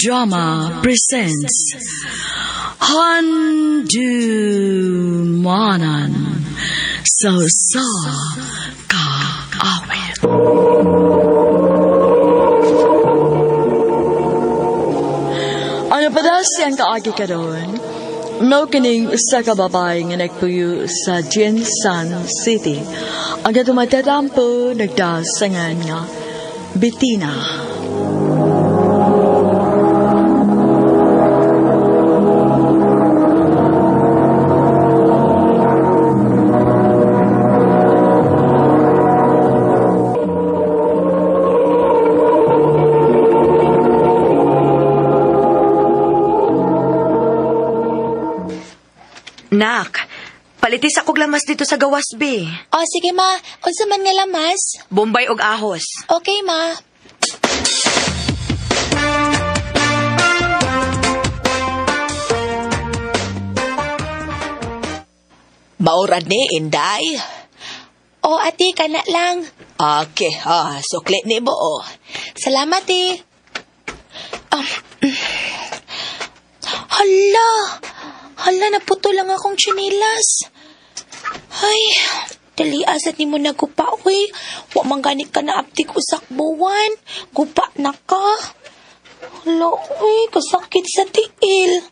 Drama presents Handumanan sa Usa Ka Awit. Ano pa daw siyang kaagi karon? Mao kining usa ka babae nga nagpuyo sa Jinsan City. Ang katong matatampo nagdasangan nga Bettina. Nak, palitis akog lamas dito sa gawas, be. O, sige ma. Unsa man nga lamas? Bombay og ahos. Okay, ma. Maurad ni, Inday. O, ate, kana lang. Okay, sukli ni mo, oh. Salamat, eh. Hala! Hala, naputo lang akong tsinelas. Ay, dali asat ni mo nagupa, uy. Wa man gani ka na aptik usak buwan. Gupa na ka. Hala, uy, kasakit sa tiil.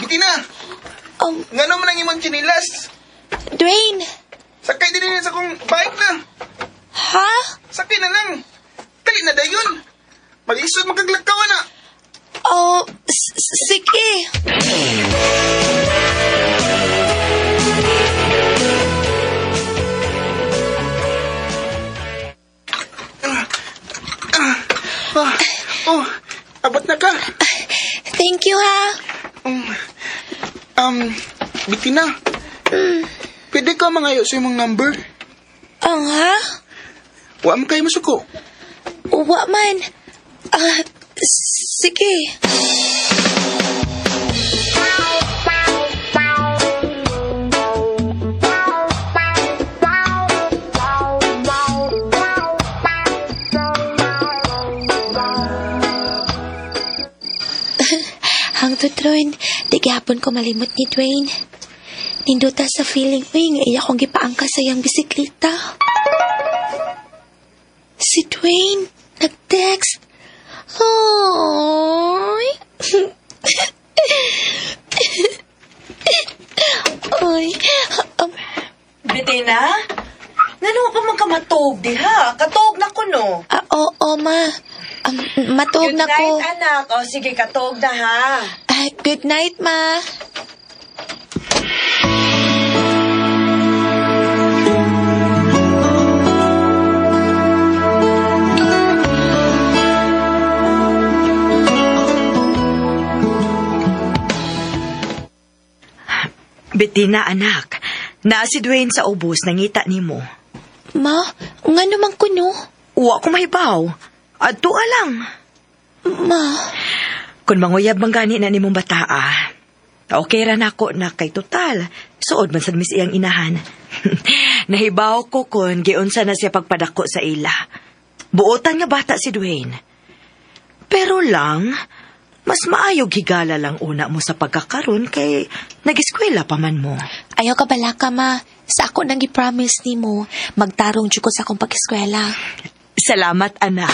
Gitina! Ngano man ang imong tsinilas? Dwayne, Sakay din sa akong bike na. ha? Sakay na lang. Dali na dayon. Mag-isod magkaglakaw na. Oh, sige. Oh, abot na ka. Thank you, ha? Bitina. Pwede ka mangayo sa imong number? Ang ha? Wa man kayo masuko. Wa man. Ah, sige. Hangtod ron, di gihapon ko malimot ni Dwayne. Ninduta sa feeling, uy, nga iya kong gipaangka sa iyang bisikleta. Si Dwayne, nag-text. Oy. Oy. Bettina? Ngano ka man kamatog diha? Katog na ko, no? Ah, oo, ma. Matuog Good na ko. night, anak. O, sige, katog na, ha? Ah, good night, ma. Bettina, anak. Naa si Dwayne sa ubos, nangita nimo. Ma, nga naman ko, no? Wa ko mahibaw. Adto lang. Ma, Kung manguyab man gani na nimong bataa, okay ra nako na kay total. Suod man sad mis iyang inahan. Nahibaw ko kun giunsa na siya pagpadako sa ila. Buotan nga bata si Dwayne. Pero lang, mas maayog higala lang una mo sa pagkakaron kay nag-eskwela pa man mo. Ayaw ka bala ka, ma. Sa ako nang gi-promise nimo, magtarong jud ko sa akong pag-eskwela. Salamat, anak.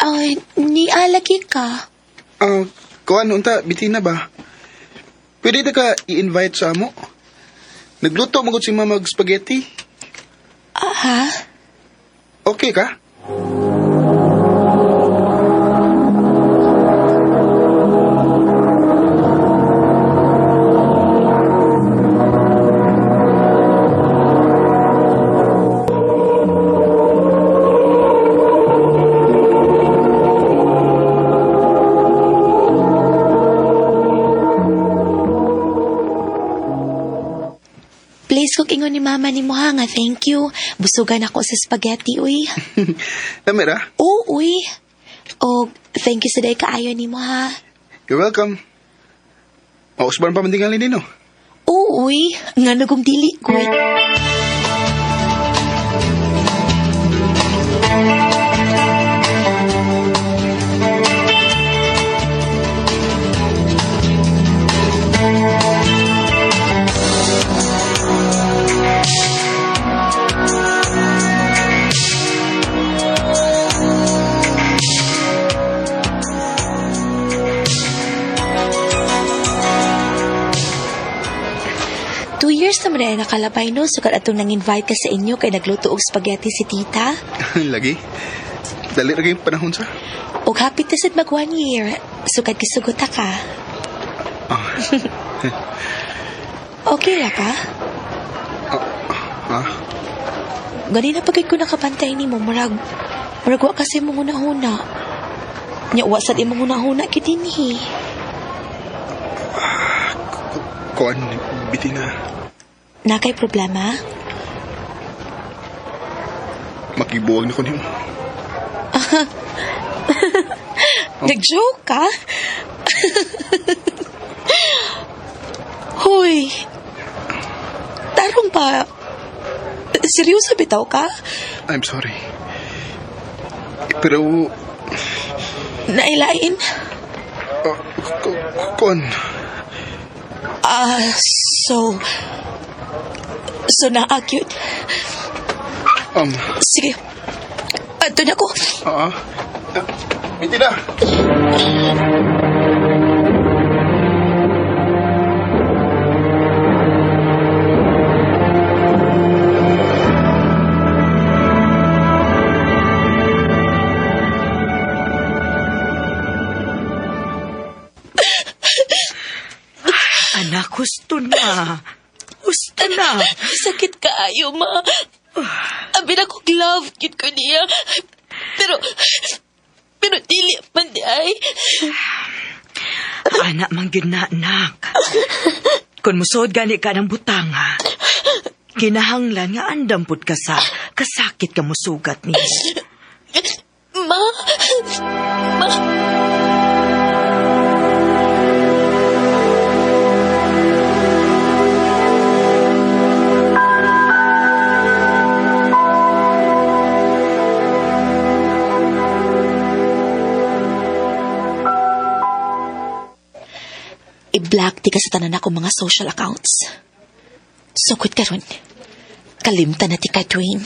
Ay, nialagi ka. Kuan unta, Bitina ba? Pwede ta ka i-invite sa amo? Nagluto magud si mama og spaghetti. Ah, ha? Okay ka? Please kog ingon ni mama ni mo ha nga thank you. Busugan ako sa spaghetti, uy. Dami ra. Oo, uy. Og thank you sa day kaayo ni mo ha. You're welcome. Mausban pa man tingali nino. Oo, uy. Nga nagong dili ko. 2 years naman na nakalabay, no? Sukad atong nang-invite ka sa inyo kay nagluto og spaghetti si tita. Lagi. Dali ra kayong panahon sa. Og happy ta sad mag 1 year. Sukad gisugot ka. Ah. Okay ra ka? Ah, Gani na pagay ko nakabantay nimo, murag wa kasi mong hunahuna. Nya wa sad imong hunahuna gyud dinhi. Kuan, bitina. Na kay problema? Makibuwag na ko nimo. Nag-joke ka? Hoy. Tarong pa. Seryoso bitaw ka? I'm sorry. Pero, Nailain? Kuan, Ah, so naa gyud. Sige. Adto na ko. Ah, bitina. Anak, husto na. Husto na. Sakit kaayo, ma. Abi na kog love gyud ko niya. Pero dili man diay. Anak, man gyud na, anak. Kung musuod gani ka ng butanga, kinahanglan nga andam pud ka sa kasakit ka musugat niya. Ma, ma. I-block di ka sa tanan ako mga social accounts. Sugod karon. Kalimtan na ti ka, Dwayne.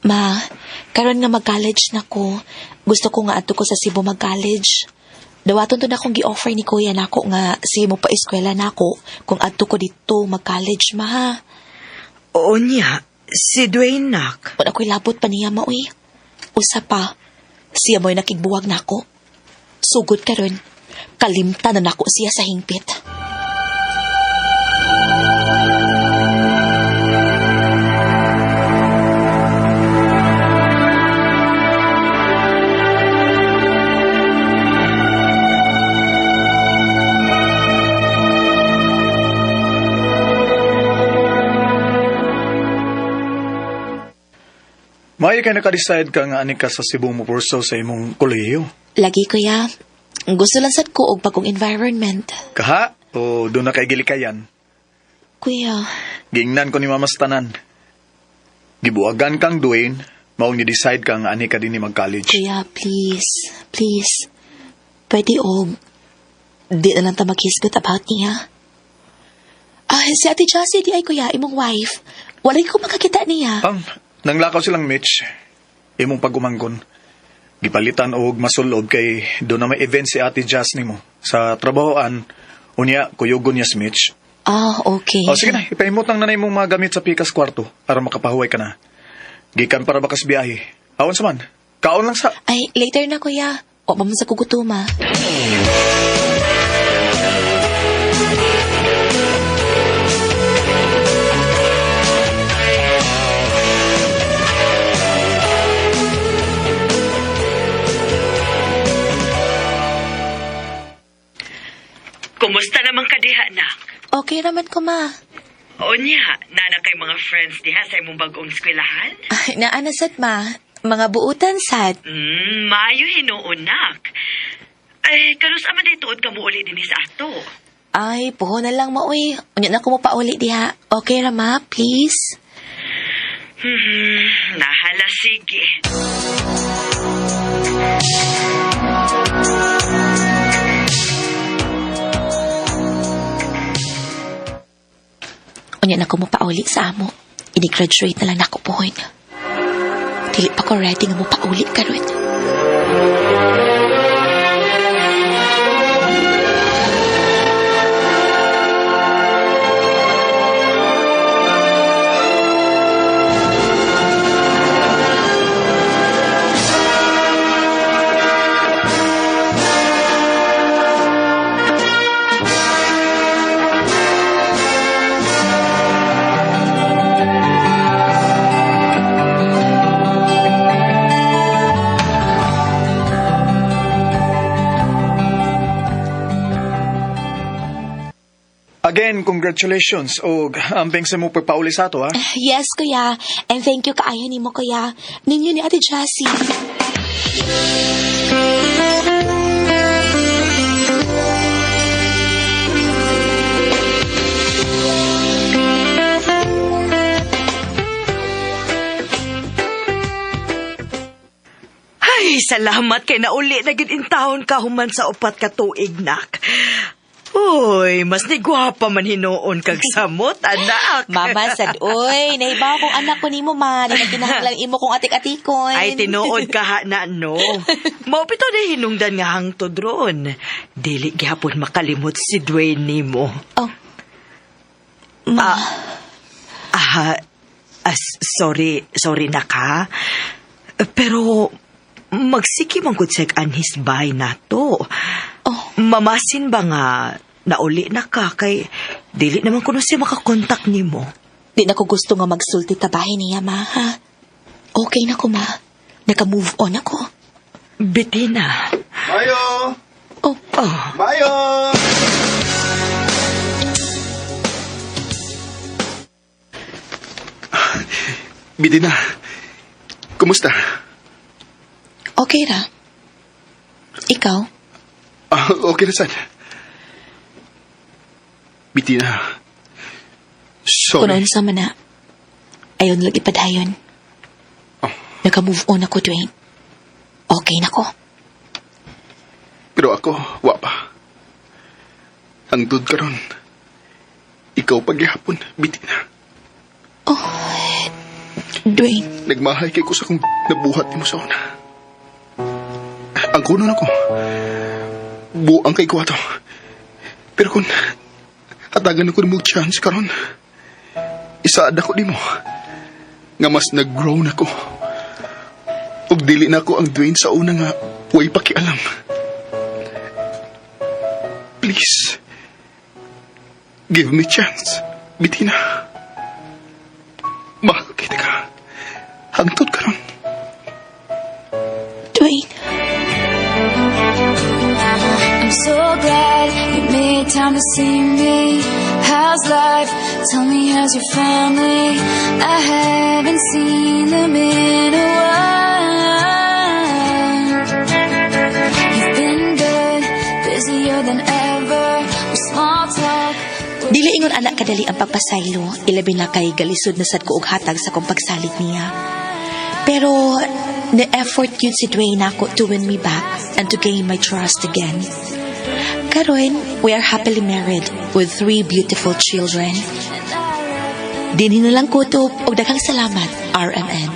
Ma, karon nga mag-college na ko. Gusto ko nga adto ko sa Cebu mag-college. Dawaton to na akong gi-offer ni kuya nako nga sige mo pa eskwela nako kung adto ko dito mag-college, ma. Oo niya, si Dwayne nak. Wala ko'y labot pa niya, maoy. Usa pa, siya mo'y nakigbuwag nako. Sugod karon, kalimta na nako siya sa hingpit. Maayo kay naka-decide ka nga ani ka sa Cebu mo purso sa imong kolehiyo. Lagi, kuya, gusto lang sad ko og bagong environment. Kaha o doon na kay gilikayan. Kuya, Gingnan ko ni Mama sa tanan. Gibuagan kang Dwayne, maong ni-decide ka nga ani ka dinhi mag-college. Kuya, please, please. Pwede og di na lang ta maghisgot about niya. Ah, si Ate Josie, diay kuya, imong wife. Walay ko makakita niya. Nanglakaw silang Mitch, imong pag-umanggon. Gipalitan og masulob kay doon na may event si Ate Jazz nimo sa trabahoan, unya kuyugon niya si Mitch. Ah, okay. O sige na, ipaimot nang nanay mong mga gamit sa pikas kwarto para makapahuway ka na. Gikan para bakas biyahe. Aon sa man, kaon lang sa. Ay, later na kuya. O, pa man sa kugutuma. Kumusta naman ka diha, nak? Okay naman ko, ma. Unya, naa na kay mga friends diha sa imong bagong eskwelahan? Ay, naa na sad, ma. Mga buutan sad. Maayo hinuon, nak. Eh, kanus-a man diay tuod ka mouli dinhi sa ato? Ay, puho na lang mo, uy. Unya na ko mo pauli diha. Okay ra, ma, please. Nahala, sige. Unya na ko mo pauli sa amo. Ini-graduate na lang nako puhon. Dili pa ko ready nga mo pauli karon. Again, congratulations og amping sa mo pagpauli sa ato ha. Yes, kuya. And thank you kaayo nimo, kuya. Ninyo ni Ate Jassy. Ay, salamat kay nauli na gid intawon ka human sa 4 ka tuig, nak. Uy, mas ni gwapa man hinuon kag samot, anak. Mama sad, oy, nahibaw kong anak ko nimo, ma. Di na kinahanglan imo kong atik-atikon. Ay, tinuod ka ha na, no. Mao pito na hinungdan nga hangtod ron. Dili gihapon makalimot si Dwayne nimo. Oh. Ma, Sorry, sorry na ka. Pero magsiki man gud siya anhis bay na to. Oh. Mamasin ba nga nauli na ka kay dili naman kuno siya makakontak nimo. Di na ko gusto nga magsulti tabahin niya, ma, ha? Okay na ko, ma. Naka-move on ako. Bettina. Mayo! Oh, Oh, Mayo! Bettina, kumusta? Okay ra. Ikaw? Okay na sad. Bettina, sorry. Kung unsa man na, ayon lagi padayon. Oh. Naka-move on ako, Dwayne. Okay na ko. Pero ako, wa pa. Hangtod karon, ikaw paghihapon, Bettina. Oh, Dwayne. Nagmahay kay ko sa kong nabuhat nimo sa una. Ang kuno nako, buang kay ko ato. Pero kung hatagan ako nimo chance karon, isaad ako nimo nga mas nag-grow na ko. Ug dili na ako ang Dwayne sa una nga way pakialam. Please, give me chance, Bettina. Mahal kita ka. Hangtod karon. Dwayne. I'm so glad you made time to see me. How's life? Tell me, how's your family? I haven't seen them in a while. You've been good, busier than ever. With small talk. Dili ingon anak kadali ang pagpasaylo, ilabi na kay galisod na sad ko og hatag sa kong pagsalig niya. Pero the effort yun si Dwayne nako to win me back and to gain my trust again. Karon, we are happily married with 3 beautiful children. Dinhi na lang kutob og daghang salamat, RMN.